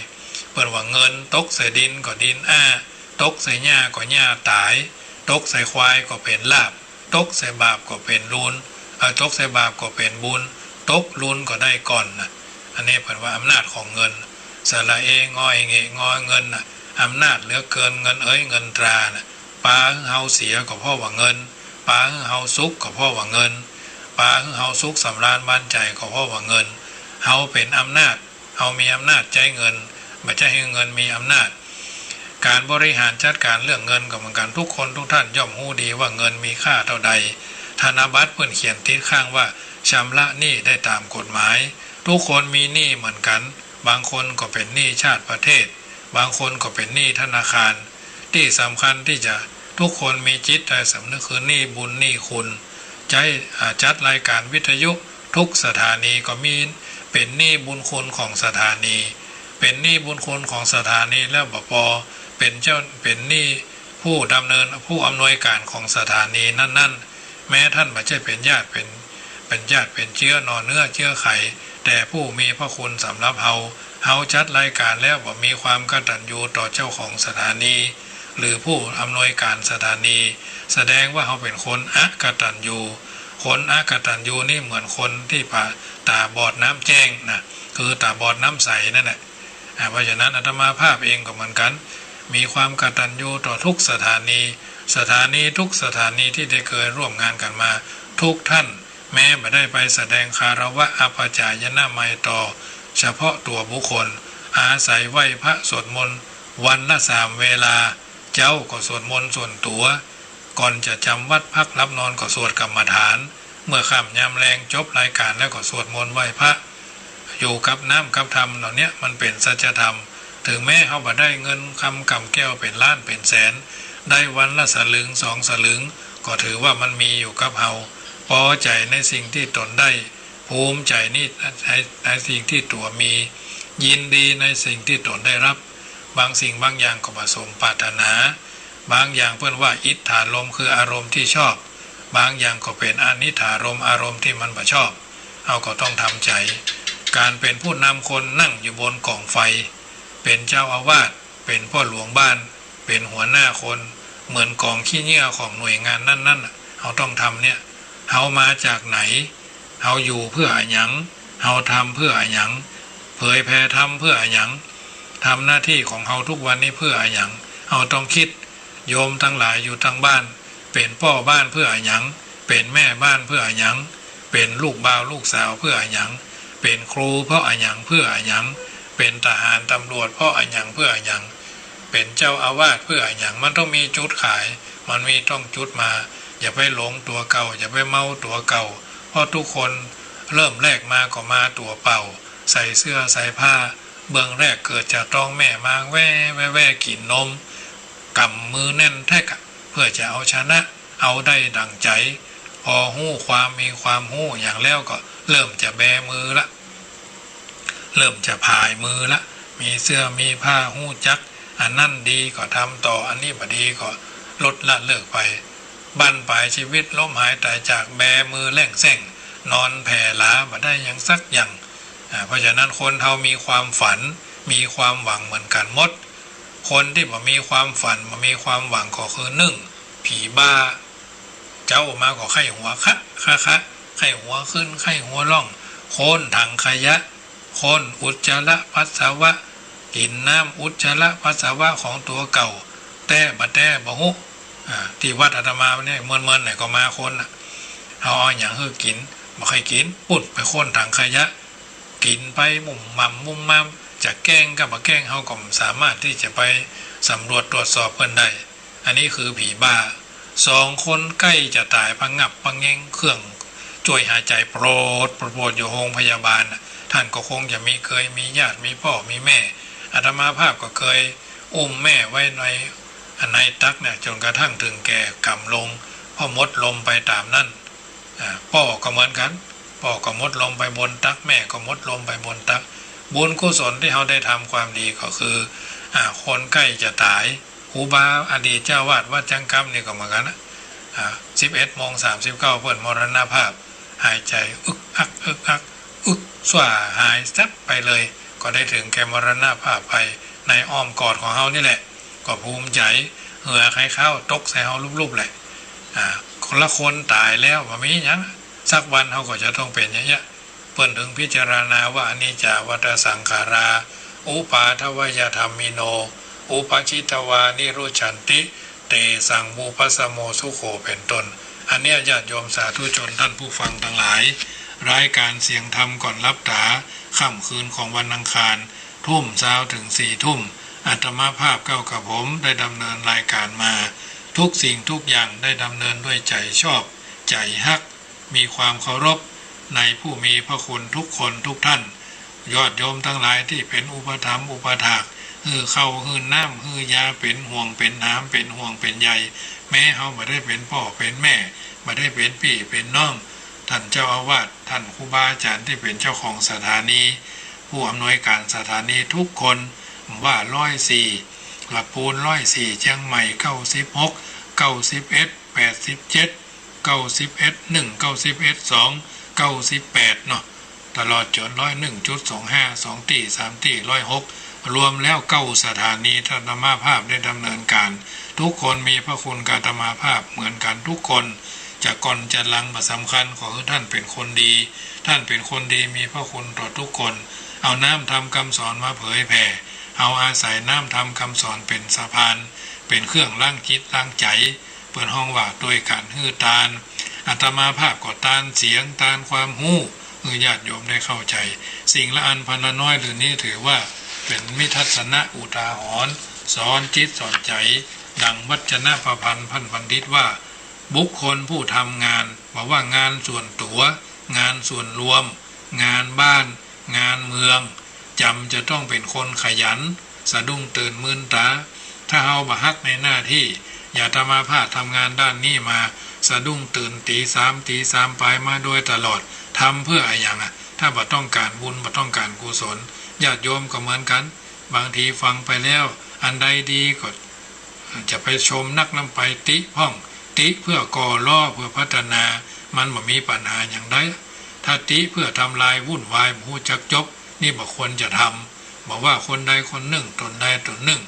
เปิ้นว่าเงินตกใส่ดินก็ดินอ้า ตกใส่หญ้าก็หญ้าต๋าย ตกใส่ควายก็เป๋นลาภ ตกใส่บาปก็เป๋นลูน เอ่อ ตกใส่บาปก็เป๋นบุญ ตกลูนก็ได้ก้อนน่ะ อันนี้เปิ้นว่าอำนาจของเงิน สระเอ งอ เอ เงะ งอ เงินน่ะ อำนาจเหลือเกินเงินเอ๋ยเงินตราน่ะ ปาหื้อเฮาเสียก็เพราะว่าเงิน ปาหื้อเฮาสุขก็เพราะว่าเงิน ปาหื้อเฮาสุขสำราญบานใจ๋ก็เพราะว่าเงิน เฮาเป๋นอำนาจ เฮามีอำนาจใจ๊เงิน บ่ใจ้หื้อเงินมีอำนาจ ก๋านบริหารจัดก๋านเรื่องเงินก็เหมือนกั๋น ทุกคนทุกท่านย่อมฮู้ดีว่าเงินมีค่าเต้าใด ธนบัตรเปิ้นเขียนติดข้างว่า ชำระหนี้ได้ต๋ามกฎหมาย ทุกคนมีหนี้เหมือนกั๋น บางคนก็เป๋นหนี้ชาติประเทศ บางคนก็เป๋นหนี้ธนาคาร ตี้สำคัญตี้จะทุกคนมีจิตใต้สำนึกคือหนี้บุญหนี้คุณ ใจ๊ อ่า จัดรายก๋านวิทยุทุกสถานีก็มี เป๋นหนี้บุญคุณของสถานี เป๋นหนี้บุญคุณของสถานีแล้วบ่ปอ เป๋นเจ้า เป๋นหนี้ผู้ดำเนิน ผู้อำนวยก๋านของสถานีนั้นๆ แม้ท่านบ่ใจ้เป๋นญาติ เป๋น เป๋นญาติ เป๋นเจื๊อหน่อเนื้อเจื๊อไข แต่ผู้มีพระคุณสำหรับเฮา เฮาจัดรายก๋านแล้วบ่มีความกตัญญูต่อเจ้าของสถานี หรือผู้อำนวยก๋านสถานี แสดงว่าเฮาเป๋นคนอกตัญญู คนอกตัญญูนี่เหมือนคนตี้ปะ ต๋าบอดน้ำแจ้งน่ะ คือต๋าบอดน้ำใสนั่นแหละ อ่า เพราะฉะนั้นอาตมาภาพเองก็เหมือนกั๋น มีความกตัญญูต่อทุกสถานี สถานีทุกสถานีตี้ได้เกยร่วมงานกั๋นมา ทุกท่าน แม้บ่ได้ไปแสดงคารวะอัปปจายณมัยต่อเฉพาะตั๋วบุคคล อาศัยไหว้พระสวดมนต์วันละสามเวลา เจ๊าก็สวดมนต์ส่วนตั๋ว ก่อนจะจ๋ำวัตรพักหลับนอนก็สวดกรรมฐาน เมื่อค่ำยามแลงจบรายก๋านแล้วก็สวดมนต์ไหว้พระ อยู่กับน้ำกับธรรมเหล่าเนี้ยมันเป๋นสัจธรรม ถึงแม้เฮาบ่ได้เงินคำก๋ำแก้วเป๋นล้านเป๋นแสน ได้วันละสลึงสองสลึง ก็ถือว่ามันมีอยู่กับเฮา ปอใจ๋ในสิ่งตี้ตนได้ ภูมิใจ๋ใน ใน ในสิ่งตี้ตั๋วมี ยินดีในสิ่งตี้ตนได้ฮับ บางสิ่งบางอย่างก็บ่สมปรารถนา บางอย่างเปิ้นว่าอิทธารมณ์ คืออารมณ์ตี้ชอบ บางอย่างก็เป๋นอนิทธารมณ์ อารมณ์ตี้มันบ่ชอบ เฮาก็ต้องทำใจ๋ ก๋านเป๋นผู้นำคนนั่งอยู่บนก๋องไฟ เป๋นเจ้าอาวาส เป๋นป้อหลวงบ้าน เป๋นหัวหน้าคน เหมือนก๋องขี้เยื่อของหน่วยงานนั้นๆ น่ะ เฮาต้องทำเนี่ย เฮามาจากไหน เฮาอยู่เพื่ออะหยัง เฮาทำเพื่ออะหยัง เผยแผ่ธรรมเพื่ออะหยัง ทำหน้าตี้ของเฮาทุกวันนี้เพื่ออะหยัง เฮาต้องกึ๊ด โยมตังหลายอยู่ตังบ้าน เป๋นป้อบ้านเพื่ออะหยัง เป๋นแม่บ้านเพื่ออะหยัง เป๋นลูกบ่าวลูกสาวเพื่ออะหยัง เป๋นครูเพราะอะหยัง เพื่ออะหยัง เป๋นทหารตำรวจเพราะอะหยัง เพื่ออะหยัง เป๋นเจ้าอาวาสเพื่ออะหยัง มันต้องมีจุดขาย มันมีต้องจุดมา อย่าไปหลงตั๋วเก่า อย่าไปเมาตั๋วเก่า เพราะทุกคนเริ่มแรกมาก็มาตั๋วเปล่า ใส่เสื้อใส่ผ้า เบื้องแรกเกิดจากต๊องแม่มาแว่แว่แว่กิ๋นนม ก๋ำมือแน่นแต๊กอะ เพื่อจะเอาชนะ เอาได้ดั่งใจ๋ ปอฮู้ความมีความฮู้อย่างแล้วก็เริ่มจะแบมือละ เริ่มจะผายมือละ มีเสื้อมีผ้าฮู้จัก อันนั้นดีก็ทำต่อ อันนี้บ่ดีก็ลดละเลิกไป บั้นปลายจีวิตล้มหายต๋ายจากแบมือแล่งแส้ง นอนแผ่หลาบ่ได้หยังสักอย่าง อ่า เพราะฉะนั้นคนเฮามีความฝัน มีความหวังเหมือนกั๋นหมด คนตี้บ่มีความฝัน บ่มีความหวังก็คือนึ่ง ผีบ้า เจ๊ามาก็ใค่หัวคะคะคะ ใค่หัวขึ้น ใค่หัวล่อง โค่นถังขยะ โค่นอุจจาระปัสสาวะ กิ๋นน้ำอุจจาระปัสสาวะของตั๋วเก่า แต๊บ่แต๊บ่ฮู้ อ่า ตี้วัดอาตมาเนี่ย เมินๆ ไหนก็มาคนน่ะ เฮาเอาหยังหื้อกิ๋น บ่ใค่กิ๋น ปุ๊ดไปโค่นถังขยะ กิ๋นไปมุ่มม่ำมุ่มม่ำ จะแกล้งก็บ่แกล้ง เฮาก็บ่สามารถตี้จะไปสำรวจตรวจสอบเปิ้นได้ อันนี้คือผีบ้า สองคนใก้จะต๋ายผะงับผะแงง เครื่องจ้วยหายใจ๋โปรดโปรดอยู่โฮงพยาบาลน่ะ ต้านก็คงจะมีเกยมีญาติ มีป้อมีแม่ อาตมาภาพก็เกยอุ้มแม่ไว้ใน ในตักเนี่ย จ๋นกระทั่งเถิงแก่ก๋ำลง เพราะหมดลมไปต๋ามนั้น อ่า ป้อก็เหมือนกั๋น ป้อก็หมดลมไปบนตัก แม่ก็หมดลมไปบนตัก บุญกุศลตี้เฮาได้ทำความดีก็คือ อ่า คนใก้จะต๋าย ครูบาอดีตเจ้าอาวาสวัดจังกำนี่ก็เหมือนกั๋นนะ อ่า สิบเอ็ดโมงสามสิบเก้าเปิ้นมรณภาพ หายใจ๋อึกอักอึกอัก อึกซั่ว หายแซ็บไปเลย ก็ได้เถิงแก่มรณภาพไปในอ้อมกอดของเฮานี่แหละ ก็ภูมิใจ๋ เหงื่อใค่เข้าตกใส่เฮาลุบๆ แหละ อ่า คนละคนต๋ายแล้วบ่มีหยัง สักวันเฮาก็จะต้องเป๋นอย่างเนี้ย เปิ้นเถิงพิจารณาว่า อนิจจาวัฏฏะสังขารา อุปาทวยธัมมิโน อุปะจิตตวานิรุจฉันติ เตสังวุปัสสโมสุโข เป๋นต้น อันเนี้ยญาติโยมสาธุชนต้านผู้ฟังตังหลาย รายก๋านเสียงธรรมก่อนหลับต๋า ค่ำคืนของวันอังคาร ทุ่มซาวเถิงสี่ทุ่ม อาตมาภาพเก้ากับผมได้ดำเนินรายก๋านมา ทุกสิ่งทุกอย่างได้ดำเนินด้วยใจ๋ชอบ ใจ๋ฮัก มีความเคารพในผู้มีพระคุณทุกคนทุกท่าน ญาติโยมตังหลายตี้เป๋นอุปถัมภ์อุปถาก หื้อข้าวหื้อน้ำหื้อยา เป๋นห่วงเป๋นหาม เป๋นห่วงเป๋นใย แม้เฮาบ่ได้เป๋นป้อเป๋นแม่ บ่ได้เป๋นปี้เป๋นน้อง ต้านเจ้าอาวาส ต้านครูบาอาจ๋ารย์ตี้เป๋นเจ้าของสถานี ผู้อำนวยก๋านสถานีทุกคน ว่าร้อยสี่ ละปูนร้อยสี่ เจียงใหม่เก้าสิบหก เก้าสิบเอ็ด แปดสิบเจ็ด เก้าสิบเอ็ดหนึ่ง เก้าสิบเอ็ดสอง เก้าสิบแปดเนาะ ตลอดจ๋นร้อยหนึ่งจุดสองห้า สองตี้ สามตี้ ร้อยหก รวมแล้วเก้าสถานี อาตมาภาพได้ดำเนินก๋าน ทุกคนมีพระคุณกับอาตมาภาพเหมือนกั๋นทุกคน จะก่อนจะหลังบ่สำคัญ ขอหื้อต้านเป๋นคนดี ต้านเป๋นคนดีมีพระคุณต่อทุกคน เอาน้ำธรรมกำสอนมาเผยแผ่ เอาอาศัยน้ำธรรมกำสอนเป๋นสะพาน เป๋นเครื่องล้างจิตล้างใจ๋ เปิ้นฮ้องว่าตวยก๋านหื้อตาน อาตมาภาพก็ตานเสียง ตานความฮู้ หื้อญาติโยมได้เข้าใจ๋ สิ่งละอันพันละน้อยเหล่านี้ถือว่าเป๋นมิทัสสนะอุทาหรณ์ สอนจิตสอนใจ๋ ดังวัจนะประพันธ์พันบัณฑิตว่า บุคคลผู้ทำงาน บ่ว่างานส่วนตั๋ว งานส่วนรวม งานบ้าน งานเมือง จ๋ำจะต้องเป๋นคนขยัน สะดุ้งตื่นมืนต๋า ถ้าเฮาบ่ฮักในหน้าตี้ อย่างอาตมาภาพทำงานด้านนี้มา สะดุ้งตื่นตี๋สาม ตี๋สามปายมาโดยตลอด ทำเปื้ออะหยังอะ ถ้าบ่ต้องก๋านบุญ บ่ต้องก๋านกุศล ญาติโยมก็เหมือนกั๋น บางทีฟังไปแล้ว อันใดดีก็จะไปชมนักนำไปติพ่อง ติเปื้อก่อล้อ เปื้อพัฒนา มันบ่มีปัญหาหยังใด ถ้าติเปื้อทำลายวุ่นวาย บ่ฮู้จักจบ นี่บ่ควรจะทำ บ่ว่าคนใดคนนึ่ง ต๋นใดต๋นนึ่ง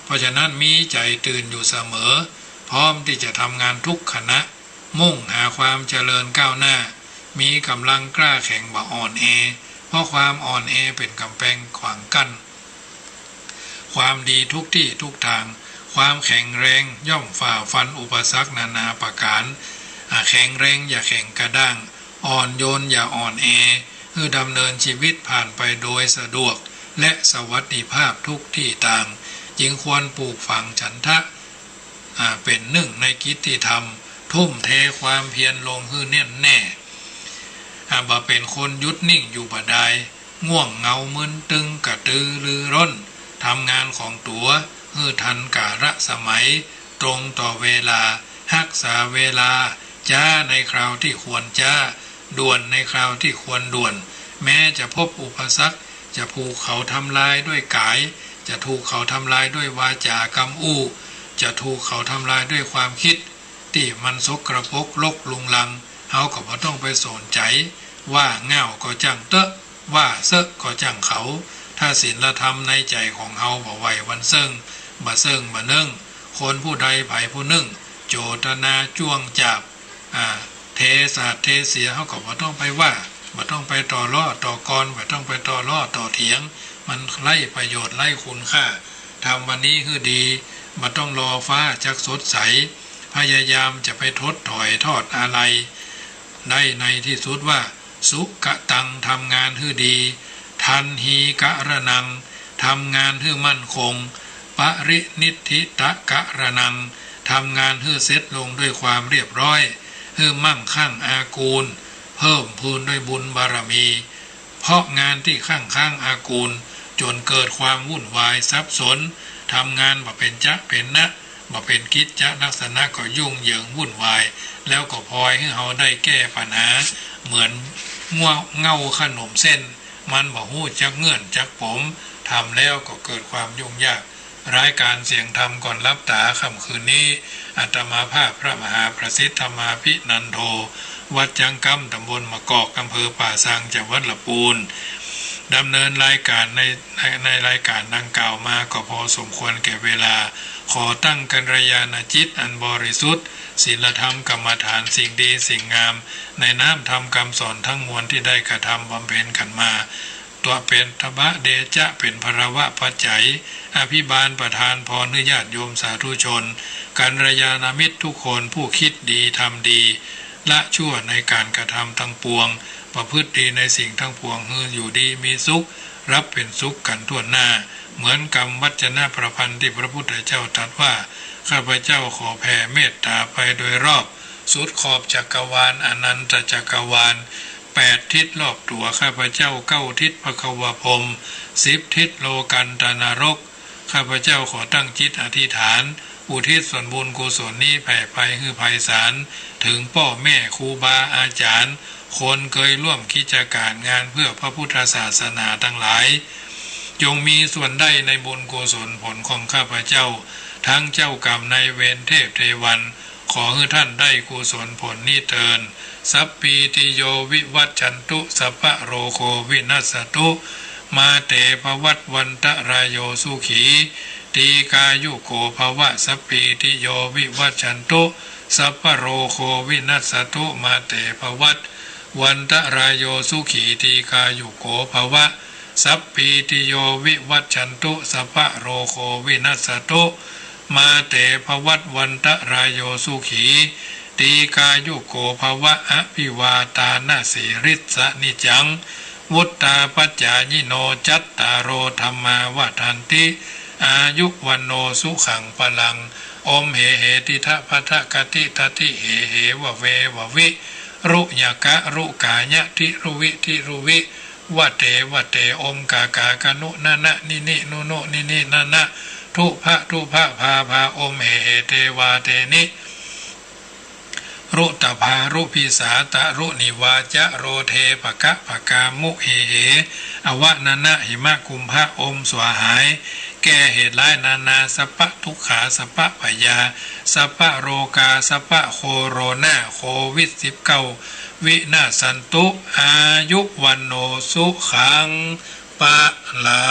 เพราะฉะนั้นมีใจ๋ตื่นอยู่เสมอ พร้อมตี้จะทำงานทุกขณะ มุ่งหาความเจริญก้าวหน้า มีก๋ำลังกล้าแข็งบ่อ่อนแอ เพราะความอ่อนแอเป๋นก๋ำแปงขวางกั้นความดีทุกตี้ทุกตาง ความแข็งแรงย่อมฝ่าฟันอุปสรรคนานาประก๋าน อ่า แข็งแรงอย่าแข็งกระด้าง อ่อนโยนอย่าอ่อนแอ หื้อดำเนินชีวิตผ่านไปโดยสะดวก และสวัสดิภาพทุกตี้ตาง จึงควรปลูกฝังฉันทะ อ่า เป๋นนึ่งในกิจตี้ทำ ทุ่มเทความเพียรลงหื้อแน่นแน่ อ่า บ่เป๋นคนหยุดนิ่งอยู่บ่ดาย ง่วงเหงามึนตึง กระตือรือร้น ทำงานของตั๋วหื้อทันกาลสมัย ตรงต่อเวลา ฮักษาเวลา จ๊าในคราวตี้ควรจ๊า ด่วนในคราวตี้ควรด่วน แม้จะพบอุปสรรค จะถูกเขาทำลายด้วยก๋าย จะถูกเขาทำลายด้วยวาจากำอู้ จะถูกเขาทำลายด้วยความคิดตี้มันสกปรกรกรุงรัง เฮาก็บ่ต้องไปสนใจ๋ ว่าง่าวก็จ้างเต๊อะ ว่าเซอะก็จ้างเขา ถ้าศีลธรรมในใจ๋ของเฮาบ่ไหว้วันเซิ่ง บ่เซิ่งบ่เนิ่ง คนผู้ใดใผผู้นึ่ง โจตนาจ้วงจาบ อ่า เทสาดเทเสีย เฮาก็บ่ต้องไปว่า บ่ต้องไปต่อล้อต่อกร บ่ต้องไปต่อล้อต่อเถียง มันไร้ประโยชน์ไร้คุณค่า ทำวันนี้หื้อดี บ่ต้องรอฟ้าจักสดใส พยายามจะไปถดถอยทอดอาลัย ได้ในที่สุดว่า สุกะตัง ทำงานหื้อดี ทันหีกะระนัง ทำงานหื้อมั่นคง ปรินิฏฐิตะกะระนัง ทำงานหื้อเสร็จลงด้วยความเรียบร้อย หื้อมั่งคั่งอากูล เพิ่มพูนด้วยบุญบารมี เพราะงานตี้คั่งค้างอากูล จ๋นเกิดความวุ่นวายสับสน ทำงานบ่เป๋นจะเป๋นนะ บ่เป๋นกิจจะลักษณะก็ยุ่งเหยิงวุ่นวาย แล้วก็พลอยหื้อเฮาได้แก้ปัญหา เหมือนง่วเง่าขนมเส้น มันบ่ฮู้จักเงื่อนจักปม ทำแล้วก็เกิดความยุ่งยาก รายก๋านเสียงธรรมก่อนหลับต๋าค่ำคืนนี้ อาตมาภาพพระมหาประสิทธิ์ธรรมาภินันโท วัดจังกำ ต๋ำบลมะกอก อำเภอป่าซาง จังหวัดละปูน ดำเนินรายก๋านใน ใน ในรายก๋านดังกล่าวมาก็พอสมควรแก่เวลา ขอตั้งกัลยาณจิตอันบริสุทธิ์ ศีลธรรมกรรมฐาน สิ่งดีสิ่งงาม ในน้ำธรรมคำสอนทั้งมวลตี้ได้กระทำบำเพ็ญกั๋นมา ตั๋วเป๋นทะบะเดจะ เป๋นพลวะปัจจัย อภิบาลประทานพรหื้อญาติโยมสาธุชน กัลยาณมิตรทุกคน ผู้คิดดีทำดี ละชั่วในก๋านกระทำทั้งปวง ประพฤติดีในสิ่งทั้งปวง หื้ออยู่ดีมีสุข รับเป๋นสุขกั๋นถ้วนหน้า เหมือนกำวัจนะประพันธ์ตี้พระพุทธเจ้าตรัสว่า ข้าพเจ้าขอแผ่เมตต๋าไปโดยรอบ สุดขอบจักรวาล อนันตจักรวาล แปดทิศรอบตั๋วข้าพเจ้า เก้าทิศพระกวาพรหม สิบทิศโลกันตนรก ข้าพเจ้าขอตั้งจิตอธิษฐาน อุทิศส่วนบุญกุศลนี้แผ่ไปหื้อไพศาล ถึงป้อแม่ครูบาอาจ๋ารย์ คนเกยร่วมกิจก๋านงานเพื่อพระพุทธศาสนาตังหลาย จงมีส่วนได้ในบุญกุศลผลของข้าพเจ้า ทั้งเจ้ากรรมนายเวรเทพเทวัน ขอหื้อท่านได้กุศลผลนี้เตอญ สัพพีติโยวิวัชชันตุ สัพพะโรโควินัสสตุ มาเตภวัตวันตะรายโยสุขี ตีกายุโกภวะ สัพพีติโยวิวัชชันตุ สัพพะโรโควินัสสตุ มาเตภวัตวันตะรายโยสุขี ตีกายุโกภวะ สัพพีติโยวิวัชชันตุ สัพพะโรโควินัสสตุ มาเตภวัตวันตะรายโยสุขี ตีกายุโกภวะ อภิวาตานะสีริสสะนิจจัง วุตตาปัจจายิโน จัตตาโรธัมมาวัฑฒันติ อายุวัณโณสุขังพลัง อมเหเหติทะพะทะกะติทะติเหเหวะเววะวิ รุยะกะรุกายะ ทิรุวิทิรุวิ วะเตวะเต อมกากากะนุนะนะนินินุนุนินินะนะ ทุพะทุพะพาพา อมเหเหเตวาเตนิ รุตะภารุภิสาตะรุณิวาจะโรเทภะคะภะกามุหิเห อวะนะนะหิมะกุมภะ อมสวาหาย แก้เหตุร้ายนานา สัพพะทุกขา สัพพะพยา สัพพะโรคา สัพพะโคโรนา โควิดสิบเก้า วินาสสันตุ อายุวัณโณ สุขัง พะลั